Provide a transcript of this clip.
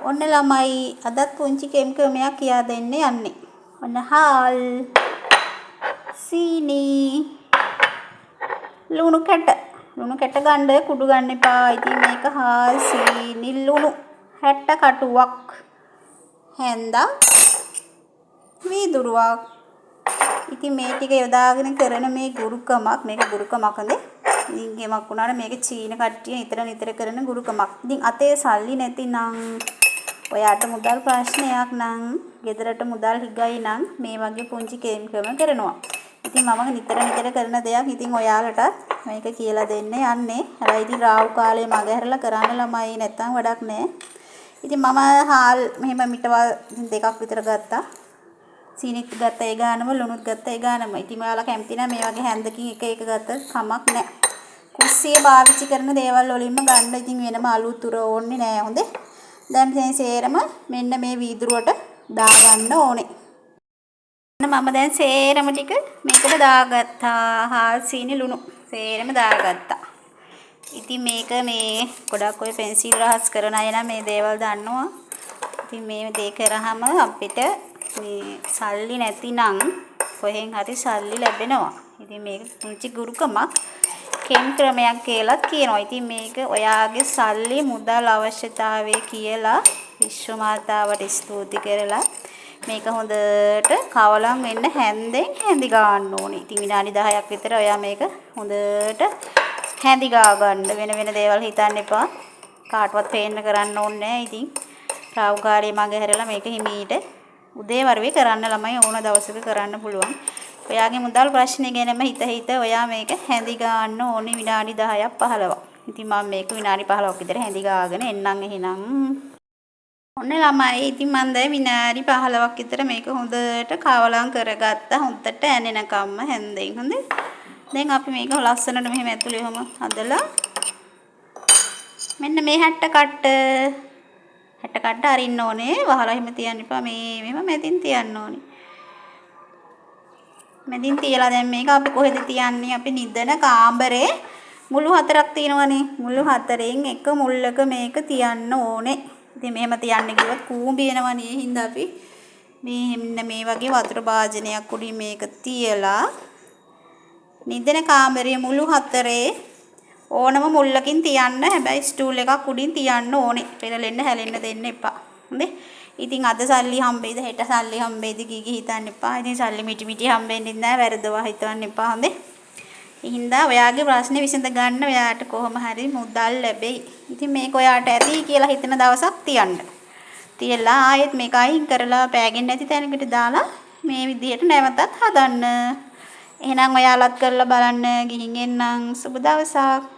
ඔන්න ළමයි, අදත් පුංචි කෙම් ක්‍රමයක් කියා දෙන්න යන්නේ. ඔන්න හාල්, සීනි, ලුණු කැට. ලුණු කැට ගන්න, කුඩු ගන්න එපා. ඉතින් මේක හාල්, සීනි, ලුණු 60 කටුවක්. හැන්දක්, වීදුරුවක්. ඉතින් මේ ටික යොදාගෙන කරන මේ ගුරුකමක්, මේක ගුරුකමක් හොඳේ. ඉතින් ගෙමක් වුණාට මේක චීන කට්ටිය නිතර නිතර කරන ගුරුකමක්. ඉතින් අතේ සල්ලි නැතිනම්, ඔයාට මුදල් ප්‍රශ්නයක් නම්, ගෙදරට මුදල් හිගයි නම් මේ වගේ පුංචි කේම් ක්‍රම කරනවා. ඉතින් මම නිතර නිතර කරන දෙයක්. ඉතින් ඔයාලටත් මේක කියලා දෙන්න යන්නේ. හැබැයි ඉතින් රාහු කාලේ මග හැරලා කරන්න ළමයි, නැත්තම් වැඩක් නෑ. ඉතින් මම හාල් මෙහෙම මිටවල් දෙකක් විතර ගත්තා. සීනිත් ගත්ත ඒ ගානම, ලුණුත් ගත්ත ඒ ගානම. ඉතින් ඔයාලා කැමති නම් මේ වගේ හැන්දකින් එක එක ගත්තත් කමක් නෑ. කුස්සිය පාවිච්චි කරන දේවල් වලින්ම ගන්න. ඉතින් වෙනම අලුත් උර ඕනේ නෑ හොඳේ. දැන් මේ සේරම මෙන්න මේ වීදුරුවට දාගන්න ඕනේ. මම දැන් සේරම ටික මේකට දාගත්තා. හාල්, සීනි, ලුණු සේරම දාගත්තා. ඉතින් මේක මේ ගොඩක් ඔය පෙන්සිල් රහස් කරන අය නම් මේ දේවල් දන්නවා. ඉතින් මේ දේ කරාම අපිට මේ සල්ලි නැතිනම් කොහෙන් හරි සල්ලි ලැබෙනවා. ඉතින් මේක පුංචි ගුරුකමක්, කෙම් ක්‍රමයක් කියලාත් කියනවා. ඉතින් මේක ඔයාගේ සල්ලි මුදල් අවශ්‍යතාවය කියලා විශ්ව මාතාවට ස්තුති කරලා මේක හොඳට කවලම් වෙන්න හැන්දෙන් හැඳි ගන්න ඕනේ. ඉතින් විනාඩි 10ක් විතර ඔයා මේක හොඳට හැඳි ගා ගන්න. වෙන වෙන දේවල් හිතන්න එපා. කාටවත් පේන්න කරන්න ඕනේ නෑ. ඉතින් රාහු කාලේ මග හැරලා මේක හිමීට උදේ වරුවේ කරන්න ළමයි, ඕන දවසක කරන්න පුළුවන්. ඔයාගේ මුදල් ප්‍රශ්නේ ගැනම හිත හිත ඔයා මේක හැඳි ගන්න ඕනේ විනාඩි 10ක් 15ක්. ඉතින් මම මේක විනාඩි 15ක් විතර හැඳි ගාගෙන එන්නම් එහෙනම්. ඔන්න ළමයි, ඉතින් මං දැන් විනාඩි 15ක් විතර මේක හොඳට කවලම් කරගත්තා. හොඳට ඇනෙනකම්ම හැන්දෙන්. හොඳේ. දැන් අපි මේක ලස්සනට මෙහෙම ඇතුලේ ඔහොම හදලා මෙන්න මේ හැට්ට කට්ට, හැට්ට කට්ට අරින්න ඕනේ. වහලා එහෙම තියන්න එපා. මේ මෙහෙම මැදින් තියන්න ඕනේ. මැදින් තියලා දැන් මේක අපි කොහෙද තියන්නේ? අපි නිදන කාමරේ මුළු හතරක් තියෙනවනේ. මුළු හතරෙන් එක මුල්ලක මේක තියන්න ඕනේ. ඉතින් මෙහෙම තියන්න ගියොත් කූඹි එනවනේ. ඒ හින්දා අපි මේ මෙන්න මේ වගේ වතුර භාජනයක් උඩින් මේක තියලා නිදන කාමරයේ මුළු හතරේ ඕනම මුල්ලකින් තියන්න. හැබැයි ස්ටූල් එකක් උඩින් තියන්න ඕනේ. පෙරලෙන්න හැලෙන්න දෙන්න එපා. හොඳේ. ඉතින් අද සල්ලි හම්බෙයිද, හෙට සල්ලි හම්බෙයිද කී කී හිතන්න එපා. ඉතින් සල්ලි මිටි මිටි හම්බෙන්නේ නැහැ, වැරදවා හිතන්න එපා. හොඳේ. ඒ හින්දා ඔයාගේ ප්‍රශ්නේ විසඳ ගන්න ඔයාට කොහොම හරි මුදල් ලැබෙයි. ඉතින් මේක ඔයාට ඇති කියලා හිතන දවසක් තියන්න. තියලා ආයෙත් මේක අයින් කරලා පෑගෙන්නේ නැති තැනකට දාලා මේ විදිහට නැවතත් හදන්න. එහෙනම් ඔයාලත් කරලා බලන්න. ගිහින් එන්නම්. සුබ දවසක්.